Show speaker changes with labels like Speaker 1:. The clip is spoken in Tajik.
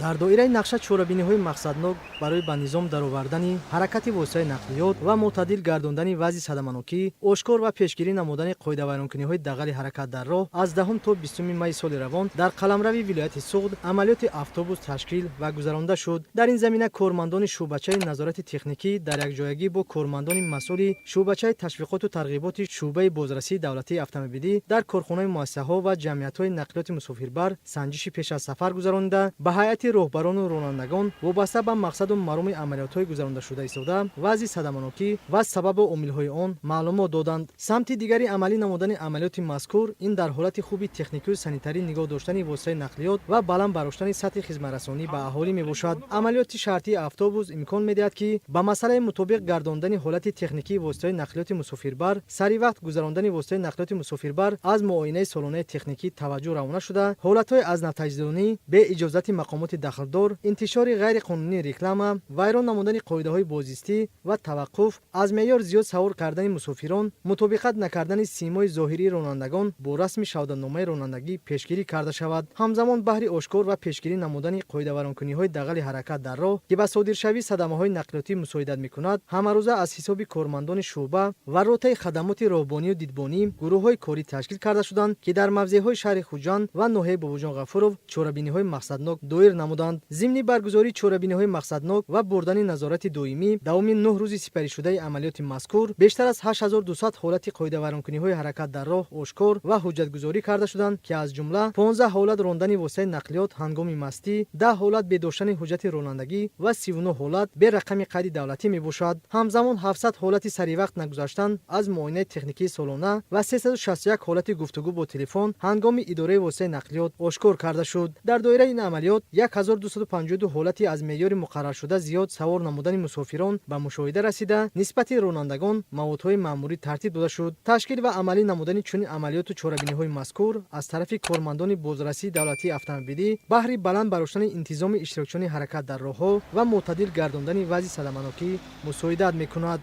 Speaker 1: Дар доираи нақша чорабиниҳои мақсаднок барои ба низом даровардани ҳаракати воситаи нақлиёт ва мӯътадил гардондани вазъи садаманокӣ, ошкор ва пешгирӣ намудани қоидавайронкуниҳои дағали ҳаракат дар роҳ аз 10 то 20 майи соли равон дар қаламрави вилояти Суғд амалиёти автобус ташкил ва гузаронда шуд. Дар ин замина кормандони шӯъбачаи назорати техникӣ дар якҷоягӣ бо кормандони масъули шӯъбачаи ташвиқоту тарғиботи шӯъбаи бозрасии давлатии автомобилӣ дар корхонаи муассисаҳо ва ҷамъиятҳои нақлиёти мусофирбар санҷиши пеш аз сафар гузаронида, ба ҳайати роҳбарону ронандагон вобаста ба мақсаду мароми амалиётҳои гузарондашуда истода, вазъи садаманокӣ ва сабабу омилҳои он маълумот доданд. Самти дигари амалӣ намудани амалиёти мазкур ин дар ҳолати хуби техникию санитарӣ нигоҳ доштани воситаи нақлиёт ва баланд бардоштани сатҳи хизматрасонӣ ба аҳолӣ мебошад. Амалиёти шартии автобус имкон медиҳад, ки ба масъалаи мутобиқ гардондани ҳолати техникии воситаи нақлиёти мусофирбар, сари вақт гузарондани воситаи нақлиёти мусофирбар аз муоинаи солонаи техникӣ таваҷҷӯҳ равона шуда, ҳолатҳои аз навтаҷдидонӣ бе иҷозати мақомоти дахлдор, интишори ғайриқонунии реклама, вайрон намудани қоидаҳои бозистӣ ва таваққуф, аз меъёр зиёд савор кардани мусофирон, мутобиқат накардани симои зоҳирии ронандагон бо расми шаҳодатномаи ронандагӣ пешгирӣ карда шавад. Ҳамзамон баҳри ошкор ва пешгирӣ намудани қоидавайронкуниҳои дағали ҳаракат дар роҳ, ки ба содиршавии садамаҳои нақлиётӣ мусоидат мекунад, ҳамарӯза аз ҳисоби кормандони шӯъба ва ротаи хадамоти роҳбонию дидбонӣ гурӯҳҳои корӣ ташкил карда шуданд, ки дар мавзеъҳои шаҳри Хуҷанд ва ноҳияи Бобоҷон Ғафуров чорабиниҳои мақсаднок доир намуданд. Зимни баргузории чорабиниҳои мақсаднок ва бурдани назорати доимӣ давоми 9 рӯзи сипаришудаи амалиёти мазкур бештар аз 8200 ҳолати қоидавайронкуниҳои ҳаракат дар роҳ ошкор ва ҳуҷҷатгузорӣ карда шуданд, ки аз ҷумла 15 ҳолат рондани воситаи нақлиёт ҳангоми мастӣ, 10 ҳолат бе доштани ҳуҷҷати ронандагӣ ва 39 ҳолат бе рақами қайди давлатӣ мебошад. Ҳамзамон 700 ҳолати саривақт нагузаштан аз муоинаи техникии солона ва 361 ҳолати гуфтугӯ бо телефон ҳангоми идораи воситаи нақлиёт ошкор карда шуд. Дар доираи ин амалиёт 1252 ҳолати аз меъёри муқарраршуда зиёд савор намудани мусофирон ба мушоҳида расида, нисбати ронандагон маводҳои маъмурӣ тартиб дода шуд. Ташкил ва амалӣ намудани чунин амалиёту чорабиниҳои мазкур аз тарафи кормандони бозрасии давлатии автомобилӣ баҳри баланд бардоштани интизоми иштирокчиёни ҳаракат дар роҳҳо ва мӯътадил гардондани вазъи садаманокӣ мусоидат мекунад.